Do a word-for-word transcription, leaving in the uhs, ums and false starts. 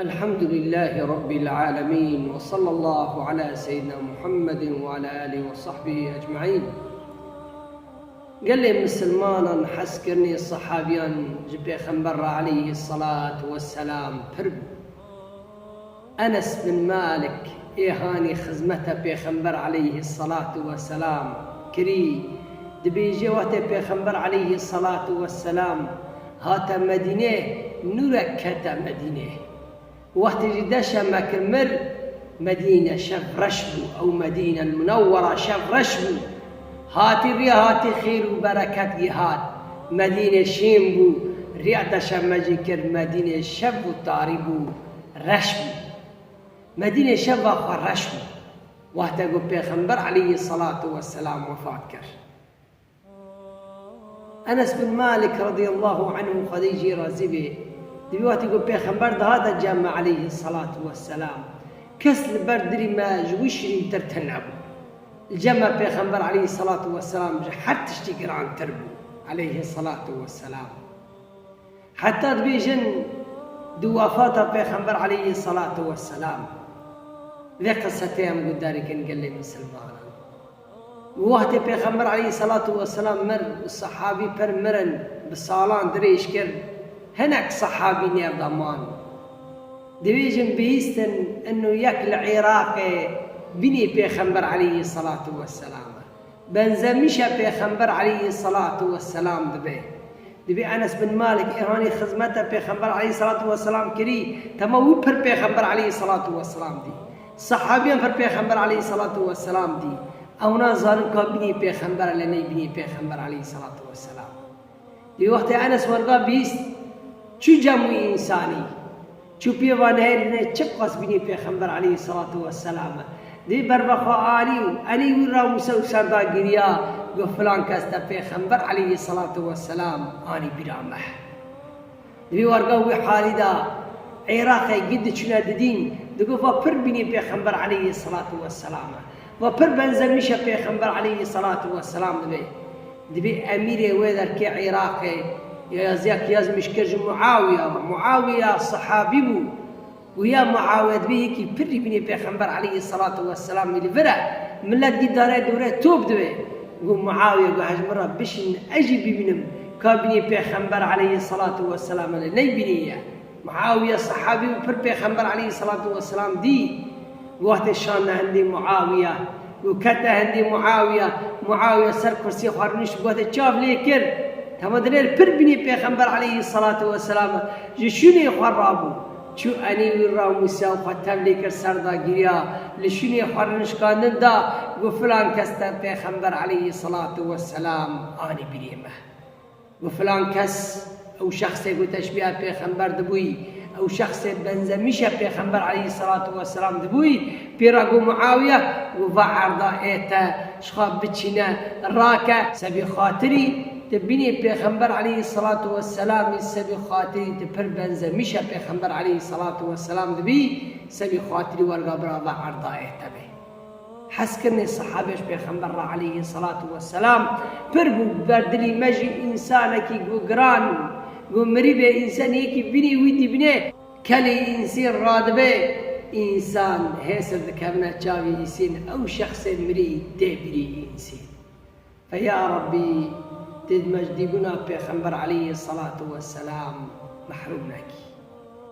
الحمد لله رب العالمين، وصلى الله على سيدنا محمد وعلى آله وصحبه أجمعين. Gelê misilmanan hezkirinê sehabiyan ji Pêxember re aleyhî selatu wesselam pir bû. Enes bin Malik ê hanî xizmeta Pêxember aleyhî selatu wesselam kirî, dibêje wextê Pêxember aleyhî selatu wesselam hate Medînê, nûrek kete Medînê. Wextê jî deşe Mekir mir, Medîne şev reş bû, ew Medîne Munewwera şev reş bû. Hatî riya hatî xêr û bereket gihat. Medîne şîn bû, riya deşe me jî kir, Medîne şev û tarî bû, reş bû. Medîne şeva xwe reş bû. Wexte ku Pêxember aleyhî selatu wesselam wefat kir. Enes bin Malik radiyallahu anhu, Xwedê jê razî bê, dibê wextî ku Pêxember dihate cem me aleyhî selatu wesselam, kes li ber dilî me ji wî şirîntir tune bû. Li cem me Pêxember aleyhî selatu wesselam ji her tiştî girantir bû aleyhî selatu wesselam. Heta dibêjin di wefata Pêxember aleyhî selatu wesselam. Vê qisete em guhdarî kin gelê misilmanan. Wextê Pêxember aleyhî selatu wesselam mir û sehabî pir mirin, bi salan dirêj kir, hinek sehabî nêv de man. Dibêjin bihîstin inu yek li Iraqê binê Pêxember aleyhî selatu wesselam e. Benzemîşe Pêxember aleyhî selatu wesselam dibe. Dibê Enes bin Malik ê hanî xizmeta Pêxember aleyhî selatu wesselam kirî, tema wî pir Pêxember aleyhî selatu wesselam dî. Sehabiyan pir Pêxember aleyhî selatu wesselam dî. Ew nazanin ka binê Pêxember e lê ney binê Pêxember aleyhî selatu wesselam. Dê wextê Enes werga bihîst, çû cem wî însanî, çû pê va nehêrîne çiqas binê Pêxember aleyhî selatu wesselam e. Dê berve xwe anî û enî wî ramûse û ser da giriya, got, filan kes te Pêxember aleyhî selatu wesselam anî bîra me. Di vî werga wî halî de Iraqê gî diçûne didîn, digot, va pir binê Pêxember aleyhî selatu wesselam e. Va pir benzemîşe Pêxember aleyhî selatu wesselam dibe. Dibê emîrê wê derkê Iraqê ya yaziyek yazmîş kir ji Muawiya ve. Muawiya sehabî bû. Û ya Muawiya dibê yekî pirî binê Pêxember aleyhî selatu wesselam wî li vir e. Milet gî dare dore top dibe. Got Muawiya, got, ez ji min re bişîn, ez jî bibînim ka binê Pêxember aleyhî selatu wesselam e lê neybîniye. Muawiya sehabî û pir Pêxember aleyhî selatu wesselam dî. Wextê şande hindê Muawiya, û kete hindê Muawiya, Muawiya ser kursiyê xwe rûnişt, gote çav lê kir. Tema dilê li pir binê Pêxember aleyhî selatu wesselam e. Ji şûnê xwe rabû. Çû enî wî ramûse û xwe tevlê kir ser da giriya. Li şûnê xwe rûnişkandin da, got filan kes te Pêxember aleyhî selatu wesselam anî binê me. Got filan kes, ew şexsê ku teşbîha Pêxember dibûyî, ew şexsê benzemîşe Pêxember aleyhî selatu wesselam dibûyî, pê re got Muawiye, got va erda ê te ji xwe biçîne, rake, sebî xatirî tu binê Pêxember aleyhî selatu wesselamî, sebî xatirî tu pir benzemîşe Pêxember aleyhî selatu wesselam dibî, sebî xatirî werga bira va erda ê te bê. Hezkirinê sehabê ji Pêxember re aleyhî selatu wesselam pir bû, bi ber dilî me jî însanekî ku giran, ku mirî bê, însanekî binê wî dîbinê, kelê însîn radibe, însan hêsir dikevine çavê îsîn, ew şexsê mirî tê birî însîn. Fe ya Rabbî, tu me ji dîbûna Pêxember aleyhî selatu wesselam mehrûm nekî.